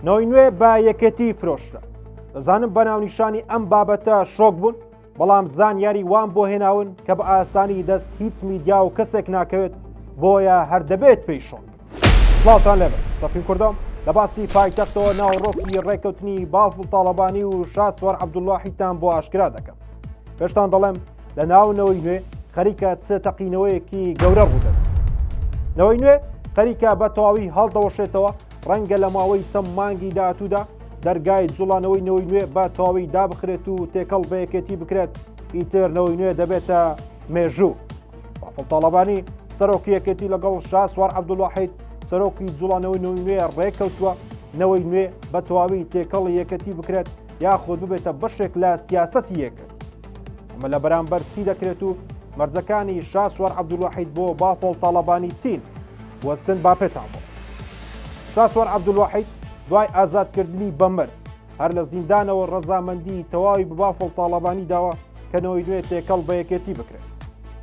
نەوەی نوێ بە یەکێتی فرۆشرا. دەزانم بە ناونیشانی ئەم بابەتە شۆک بوون، بەڵام زانیاری وام بۆ هێناون کە بە ئاسانی دەست هیچ میدیا و کەسێک ناکەوێت، بۆیە هەر دەبێت پێی شۆک بن. سڵاوتان لێبێت، سەفین کوردم لە باسی پایتەختەوە ناوەڕۆکی ڕێککەوتنی بافڵ تاڵەبانی و شاسوار عەبدولواحیدتان بۆ ئاشکرا دەکەم. پێشتان دەڵێم لە ناو نەوەی نوێ خەریکە چ تەقینەوەیەکی گەورە ڕوودەدات. نەوەی نوێ خەریکە بە تەواوی هەڵدەوەشێتەوە، ڕەنگە لە ماوەی چەند مانگی داهاتوودا دەرگای جوڵانەوەی نەوەی نوێ بە تەواوی دابخرێت و تێکەڵ بە یەکێتی بکرێت، ئیتر نەوەی نوێ دەبێتە مێژوو. بافڵ تاڵەبانی سەرۆکی یەکێتی لەگەڵ شاسوار عەبدولواحید سەرۆکی جوڵانەوەی نەوەی نوێ ڕێککەوتووە نەوەی نوێ بە تەواوی تێکەڵی یەکێتی بکرێت یاخود ببێتە بەشێک لە سیاسەتی یەکێتی. ئەمە لە بەرامبەر چی دەکرێت و مەرجەکانی شاسوار عەبدولواحید بۆ بافڵ تاڵەبانی چین؟ وەستن با پێتان بڵێم. شاسوار عەبدولواحید دوای ئازادکردنی بە مەرج هەر لە زیندانەوە ڕەزامەندی تەواوی بە بافڵ تاڵەبانی داوە کە نەوەی نوێ تێکەڵ بە یەکێتی بکرێت.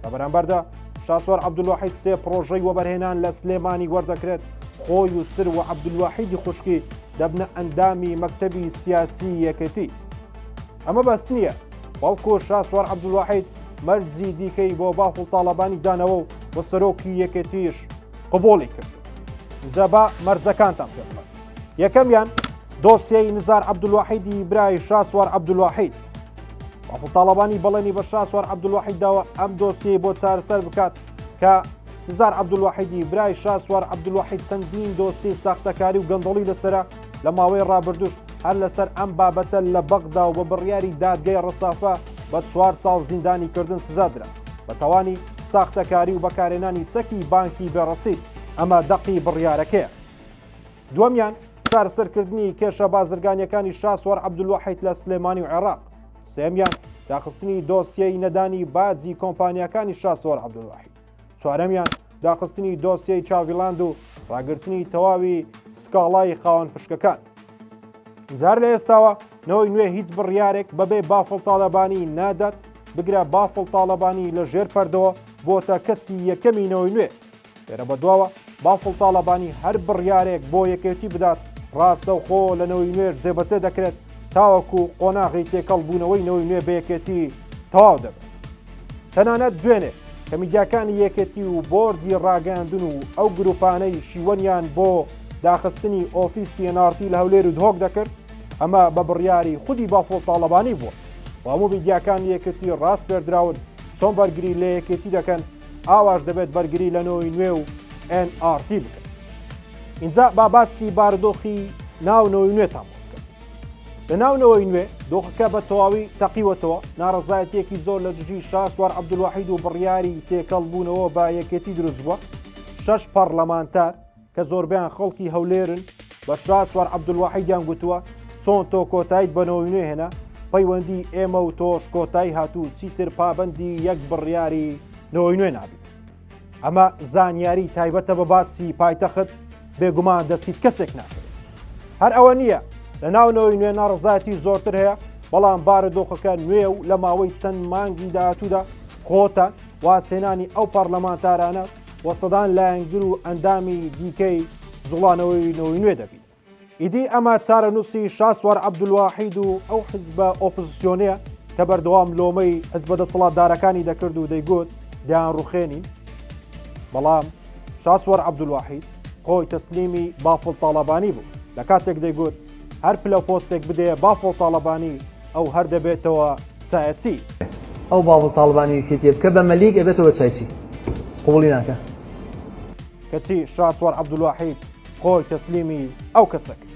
لە بەرامبەردا شاسوار عەبدولواحید سێ پڕۆژەی وەبەرهێنان لە سلێمانی وەردەکرێت، خۆی و سروە عەبدولواحیدی خوشکی دەبنە ئەندامی مەکتەبی سیاسی یەکێتی. ئەمە بەس نییە، بەڵکو شاسوار عەبدولواحید مەرجی دیکەی بۆ بافڵ تاڵەبانی دانەوە و بۆ سەرۆکی یەکێتیش قبوڵی کرد. جا با مەرجەکانتان پێ بڵێم. یەکەمیان دۆسیەی نزار عەبدولواحیدی برای شاسوار عەبدولواحید. بافڵ تاڵەبانی بەڵێنی بە شاسوار عەبدولواحید داوە ئەم دۆسیەی بۆ چارەسەر بکات کە نزار عەبدولواحیدی برای شاسوار عەبدولواحید چەندین دۆسیەی ساختەکاری و گەندەڵی لەسەرە لە ماوەی ڕابردوش هەر لەسەر ئەم بابەتە لە بەغدا و بە بڕیاری دادگای ڕەسافە بە چوار ساڵ زیندانی کردن سزا درا بە تاوانی ساختەکاری و بەکارهێنانی چەکی بانکی بێ ڕەسید، ئەمە دەقی بڕیارەکەیە. دووەمیان چارەسەرکردنی کێشە بازرگانیەکانی شاسوار عەبدولواحید لە سلێمانی و عێراق. سێیەمیان داخستنی دۆسیەی نەدانی باجی کۆمپانیاکانی شاسوار عەبدولواحید. چوارەمیان داخستنی دۆسیەی چاڤیلاند و ڕاگرتنی تەواوی سکاڵای خاوەن پشکەکان. جار لە ئێستاوە نەوەی نوێ هیچ بڕیارێک بەبێ بافڵ تاڵەبانی نادات، بگرە بافڵ تاڵەبانی لە ژێر پەردەوە بۆتە کەسی یەکەمی نەوەی نوێ. لێرە بەدواوە بافڵ تاڵەبانی هەر بڕیارێک بۆ یەکێتی بدات ڕاستەوخۆ لە نەوەی نوێش جێبەجێ دەکرێت تاوەکو قۆناغی تێکەڵ بوونەوەی نەوەی نوێ بە یەکێتی تەواو دەبێت. تەنانەت دوێنێ کە میدیاکانی یەکێتی و بۆردی ڕاگەیاندن و ئەو گروپانەی شیوەنیان بۆ داخستنی ئۆفیسی NRT لە هەولێر و دهۆک دەکرد، ئەمە بە بڕیاری خودی بافڵ تاڵەبانی بووە و هەموو میدیاکانی یەکێتی ڕاسپێردراون چۆن بەرگری لە یەکێتی دەکەن ئاواش دەبێت بەرگری لە نەوەی نوێ و NRT بکەن. ئینجا با باسی بارودۆخی ناو نەوەی نوێتان بۆ بکەم. لە ناو نەوەی نوێ دۆخەکە بە تەواوی تەقیوەتەوە، ناڕەزایەتیەکی زۆر لە دژی شاسوار عەبدولواحید و بڕیاری تێکەڵ بوونەوە بە یەکێتی دروست بووە. شەش پەڕلەمانتار کە زۆربەیان خەڵکی هەولێرن بە شاسوار عەبدولواحیدیان گوتووە چۆن تۆ کۆتاییت بە نەوەی نوێ هێنا، پەیوەندی ئێمە و تۆش کۆتایی هات و چیتر پابەندی یەک بڕیاری نەوەی نوێ نابین. ئەمە زانیاری تایبەتە بە باسی پایتەخت، بێگومان دەست هیچ کەسێک ناکەوێت. هەر ئەوە نییە لە ناو نەوەی نوێ ناڕەزایەتی زۆرتر هەیە، بەڵام بارودۆخەکە نوێیە و لە ماوەی چەند مانگی داهاتوودا خۆتان وازهێنانی ئەو پەڕلەمانتارانە و سەدان لایەنگر و ئەندامی دیکەی جوڵانەوەی نەوەی نوێ دەبینن. ئیدی ئەمە چارەنووسی شاسوار عەبدولواحید و ئەو حزبە ئۆپزسیۆنەیە کە بەردەوام لۆمەی حزبە دەسەڵاتدارەکانی دەکرد و دەیگوت دەیانڕوخێنین، بەڵام شاسوار عەبدولواحید خۆی تەسلیمی بافڵ تاڵەبانی بوو لە کاتێک دەیگوت هەر پلە و پۆستێک بدەیە بافڵ تاڵەبانی ئەو هەر دەبێتەوە چایەچی. ئەو بافڵ تاڵەبانی یەکێتیە بکە بە مەلیک ئەبێتەوە چایچی قبوڵی ناکا. کەچی شاسوار عەبدولواحید خۆی تەسلیمی ئەو کەسە کرد.